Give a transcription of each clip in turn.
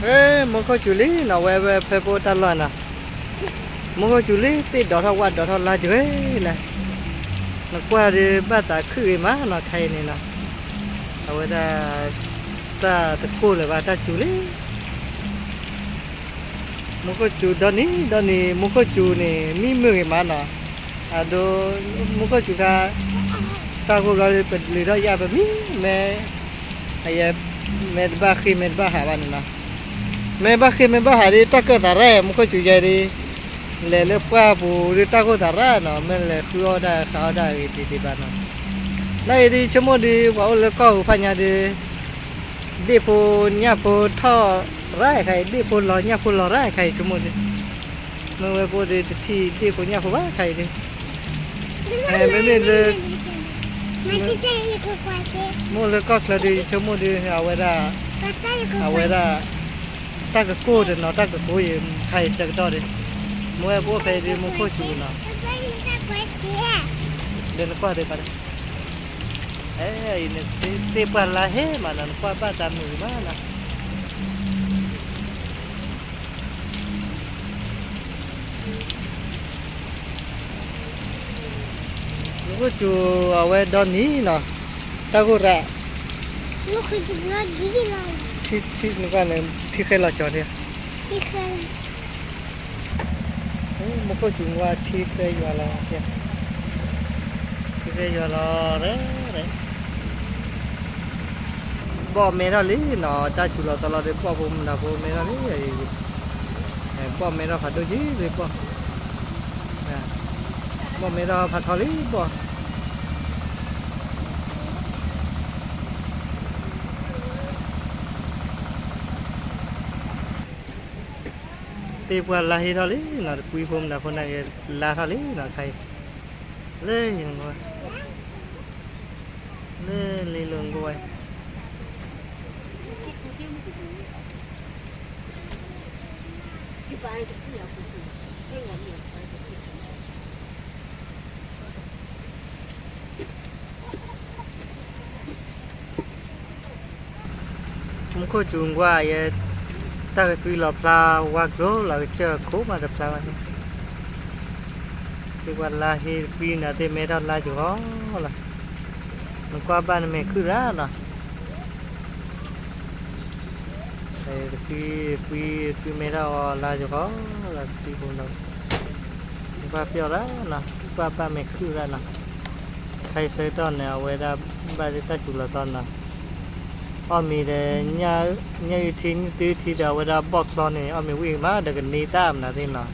အဲ မူခိၣ်စူၤလံနီၤ ဝဲဝဲဖဲပအိၣ်တၢ်လီၢ်နီၤ, မူခိၣ်စူၤလံ သ့ၣ်ဒိးထီၣ်ဝၣ်ဒိးထီၣ်လါစှၤလၢ, နကွၢ်ဒီးဘၣ်သးခုၣ်ဂ့ၤမးနီၤ ခဲအံၤန့ၣ်နီၤ, အဝဲဒၣ် တၢ်တကိၢ်လၢၤဘၣ် တၢ်စူၤလံ မူခိၣ်စူၤဒီနံၤဒီနံၤ မူခိၣ်စူၤန့ၣ် မံမုာ်ဂ့ၤမးနီၤ, အဒိ မူခိၣ်စူၤခါ တၢ်ကိၢ်ဘျီဒီး ပလုၢ်ထီၣ်ယၣ်ပမံမဲ အယဲ မဲတဘၣ်ဃ့မဲတဘၣ်ဟးဘၣ်န့ၣ်နီၤ, မဲဘၣ်ဃ့မဲဘၣ်ဟးဒီး တၢ်ကၢၣ်သးရၣ် မူခိၣ်စူၤယဲဒီး လဲၤလၢပှၢ်ပူၤဒီး တၢ်ကိၢ်သးရၣ်နီၤ, မ့ၢ်လဲၤဃုအီၣ်ဒၣ်ဃးအီၣ်ဒၣ်ဂ့ၤဒံးဒံးဘၣ်နီၤ, လၢအံၤဒီး ဆိကမိၣ်ဒီး ပှၤအိၣ်လၢကီၢ်ပူၤဖးညါဒီး ဒ့ၣ်ဖိညၣ်ဖိထီၣ်ရၣ်ခါအံၤ ဒ့ၣ်ဖိလီၤညၣ်ဖိလီၤရၣ်ခါအံၤ ဆိကမိၣ်ဒီး မ့ၢ်ဝဲပအိၣ်ဒီး တထံၣ်ဒ့ၣ်ဖိညၣ်ဖိဘၣ်ခါအံၤဒီး မ့မ့ၢ်လၢ မ့ၢ်လၢကီၢ်ချၢဒီး ယဆိကမိၣ်ဒီး အဝဲဒၣ် အဝဲဒၣ် တၢ်ကကိၢ်တနီၤ တၢ်ကကိၢ်ယံၤ ခါအံၤဆၢကတီၢ်ဒီး မ့ၢ်ဝဲပအိၣ်ဖဲအံၤဒီး မူခိၣ်စူၤနီၤ, ဒီးနကွၢ်သ့ၣ်ပာ်ဒီး အဲ အံၤန့ၣ် သ့ၣ်ပှၢ်လါဟ့မးနီၤ နကွၢ်ဘၣ်တၢ်မုာ်ဂ့ၤမးနီၤ မူခိၣ်စူၤအဝဲဒီနံၤနီၤ, တၢ်ကိၢ်ရၣ် ထံ ထံ နကွၢ်န့ၣ် ထံဃဲလီၤကၠီၤဒံး, မူခိၣ်စူၤကွၢ်ထံဃဲယွၤလီၤ, ထံဃဲယွၤလီၤ ဘီၣ်မဲထီၣ်လံနီၤ, တၢ်စူၤလီၤသီလီၤဒီး ဘီၣ်ဖိမုၢ်နၤဖိမဲထီၣ်လံ, ဘီၣ်မဲထီၣ်ဖးဒိၣ်က့ၤလံဘီၣ်, ဘီၣ်မဲထီၣ်ဖးထီလံဘီၣ် သ့ၣ်ပှၢ်လါဟ့ထီၣ်လံနီၤ, တကွံဖိမုၢ်နၤဖိန့ၣ်ဂ့ၤ လါထီၣ်လံနီၤ, ခဲအံၤ လၢယ လၢလ့လိၤကိဝဲ မူခိၣ်စူၤကွၢ်ယဲ, တၢ်ကသွံလီၤဖျါဝါကျိၤလီၤ, ကစၢၢ်ခိၣ်မးတဖျါဝဲ, သ့ၣ်ပှၢ်လါဟ့တကွံနၤသ့ၣ်မဲထီၣ်လါယဂီၢ်လီၤ, နကွၢ်ဘၣ်နမဲာ်ခုၣ်ရၣ်နီၤ, တကွံ ကွံ ကွံမဲထီၣ်အီၤလါယဂီၢ်လီၤ, တကွံဖိနီၤ, နကွၢ်ပျီၢ်ရၣ်နီၤ, ကွၢ်ဘၣ်မဲာ်ခုၣ်ရၣ်နီၤ, ခဲအံၤဆၢကတီၢ်န့ၣ် အဝဲဒၣ်ဘၣ်ဒ်တၢ်စူၤလီၤသီနီၤ, အီၣ်မ့ၤဒီး ညၣ်အုၣ်ထံ ညၣ်သုထံဒီး အဝဲဒၣ်ဘီၣ်ချီန့ၣ် အီၣ်မ့ၤဝံၣ်မး ဒီးကန့ၢ်တၢ်မနုၤသ့ၣ်နီၤ,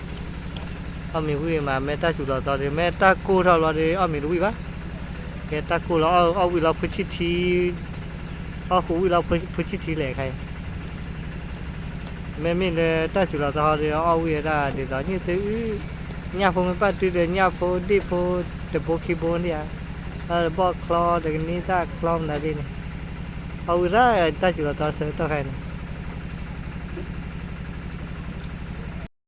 အီၣ်မ့ၤဝံၣ်မး မ့ၢ်တၢ်စူၤလီၤသီဒီး မ့ၢ်တၢ်ကိၢ်ထီၣ်ဘျီဒီး အီၣ်မ့ၤတဝံၣ်ဘၣ်, ကဲတၢ်ကိၢ်လီၤ အီၣ်ဝံၣ်လီၤဖိဆံၣ်ထံ အီၣ်ဃုာ်ဝံၣ်လီၤဖိဆံၣ်ထံလဲၣ်ခဲအံၤ, မ့မ့ၢ်လၢတၢ်စူၤလီၤသီဒီး အီၣ်ဝံၣ်ဝဲဒၣ်ဒ်သိး ညၣ်သု ညၣ်ဖိမ့ၢ်ဘၣ်တုၤဒီး ညၣ်ဖိဒ့ၣ်ဖိ တဘိခံဘိဒံးဧါ, ဘီၣ်ချီဒီးကန့ၢ်တၢ်ချီမနုၤသ့ၣ်န့ၣ်, အီၣ်ဝံၣ်ရၣ်တၢ်စူၤလီၤသီဆၢကတီၢ်ခဲအံၤန့ၣ်